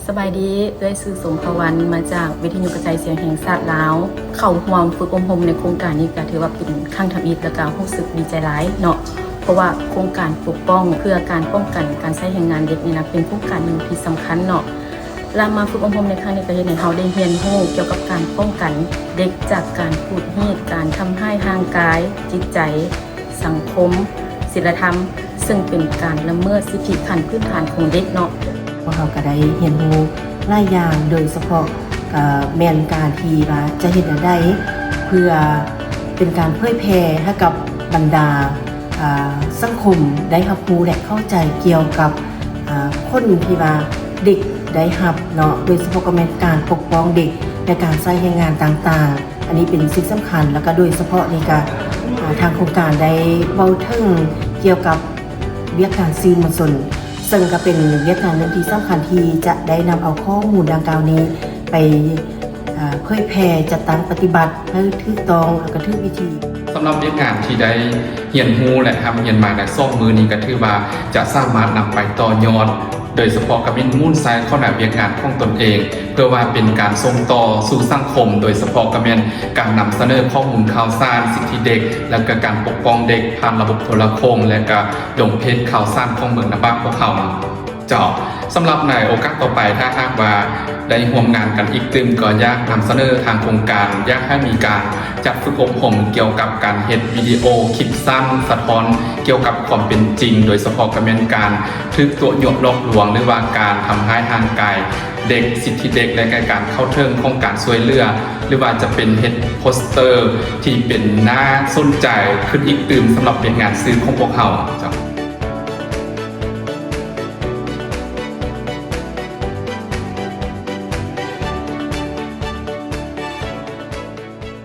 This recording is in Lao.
ສະບາຍດີ ເອື້ອຍຊື່ສົມພະວັນ ມາຈາກວິທະຍຸກະຈາຍສຽງແຫ່ງຊາດລາວ. ເຂົ້າຮ່ວມຝຶກອົບຮົມໃນໂຄງການນີ້ກະຖືວ່າເປັນຄັ້ງທຳອິດ ແລ້ວກະຮູ້ສຶກດີໃຈຫຼາຍເນາະ ເພາະວ່າໂຄງການປົກປ້ອງເພື່ອການປ້ອງກັນການໃຊ້ແຮງງານເດັກນີ້ນະ ເປັນໂຄງການໜຶ່ງທີ່ສຳຄັນເນາະ. ແລະມາຝຶກອົບຮົມໃນຄັ້ງນີ້ກະເຮັດໃຫ້ເຮົາໄດ້ຮຽນຮູ້ກ່ຽວກັບການປ້ອງກັນເດັກຈາກການຂູດຮີດ, ການທຳຮ້າຍຮ່າງກາຍ, ຈິດໃຈ, ສັງຄົມ, ສິນລະທຳ ເຊິ່ງເປັນການລະເມີດສິດທິຂັ້ນພື້ນຖານຂອງເດັກເນາະ. ພວກເຮົາກໍໄດ້ຮຽນຮູ້ຫຼາຍຢ່າງ ໂດຍສະເພາະ ເອີ່ ແມ່ນການທີ່ວ່າຈະເຮັດແນວໃດເພື່ອເປັນການເຜີຍແຜ່ໃຫ້ກັບບັນດາ ເອີ່ ສັງຄົມໄດ້ຮັບຮູ້ ແລະ ເຂົ້າໃຈກ່ຽວກັບ ເອີ່ ຜົນທີ່ວ່າເດັກໄດ້ຮັບເນາະ, ໂດຍສະເພາະກໍແມ່ນການປົກປ້ອງເດັກ ແລະ ການໃຊ້ແຮງງານຕ່າງໆ. ອັນນີ້ເປັນສິ່ງສຳຄັນ ແລ້ວກໍໂດຍສະເພາະນີ້ກໍ ເອີ່ ທາງໂຄງການໄດ້ເວົ້າເຖິງກ່ຽວກັບວຽກງານສື່ມວນຊົນ ເຊິ່ງກໍເປັນວຽກງານໜຶ່ງທີ່ສຳຄັນທີ່ຈະໄດ້ນຳເອົາຂໍ້ມູນດັ່ງກ່າວນີ້ໄປ ເອີ່ ເຜີຍແຜ່ ຈັດຕັ້ງປະຕິບັດໃຫ້ຖືກຕ້ອງ ແລ້ວກໍຖືກວິທີ. ສຳລັບວຽກງານທີ່ໄດ້ຮຽນຮູ້ ແລະ ຮ່ຳຮຽນມາໃນສອງມື້ນີ້ ກໍຖືວ່າຈະສາມາດນຳໄປຕໍ່ຍອດ ໂດຍສະເພາະກໍແມ່ນໝູນໃຊ້ເຂົ້າໃນວຽກງານຂອງຕົນເອງ ເພື່ອວ່າເປັນການສົ່ງຕໍ່ສູ່ສັງຄົມ ໂດຍສະເພາະກໍແມ່ນການນຳສະເໜີຂໍ້ມູນຂ່າວສານ ສິດທິເດັກ ແລະ ກະການປົກປ້ອງເດັກ ຜ່ານລະບົບໂທລະໂຄ່ງ ແລະ ກະລົງເພຈຂ່າວສານຂອງເມືອງນາບາກພວກເຮົາ. ເຈົ້າ, ສຳລັບໃນໂອກາດຕໍ່ໄປ ຖ້າຫາກວ່າໄດ້ຮ່ວມງານກັນອີກຕື່ມ ກໍຢາກນຳສະເໜີທາງໂຄງການ ຢາກໃຫ້ມີການຈັດຝຶກອົບຮົມກ່ຽວກັບການເຮັດວິດີໂອຄລິບສັ້ນສະທ້ອນກ່ຽວກັບຄວາມເປັນຈິງ ໂດຍສະເພາະກໍແມ່ນການຖືກຕົວະຍົວະຫຼອກລວງ ຫຼືວ່າການທຳຮ້າຍຮ່າງກາຍເດັກ, ສິດທິເດັກ ແລະ ການເຂົ້າເຖິງຂອງການຊ່ວຍເຫຼືອ ຫຼືວ່າຈະເປັນເຮັດໂປສເຕີທີ່ເປັນໜ້າສົນໃຈຂຶ້ນອີກຕື່ມ ສຳລັບວຽກງານສື່ຂອງພວກເຮົາ.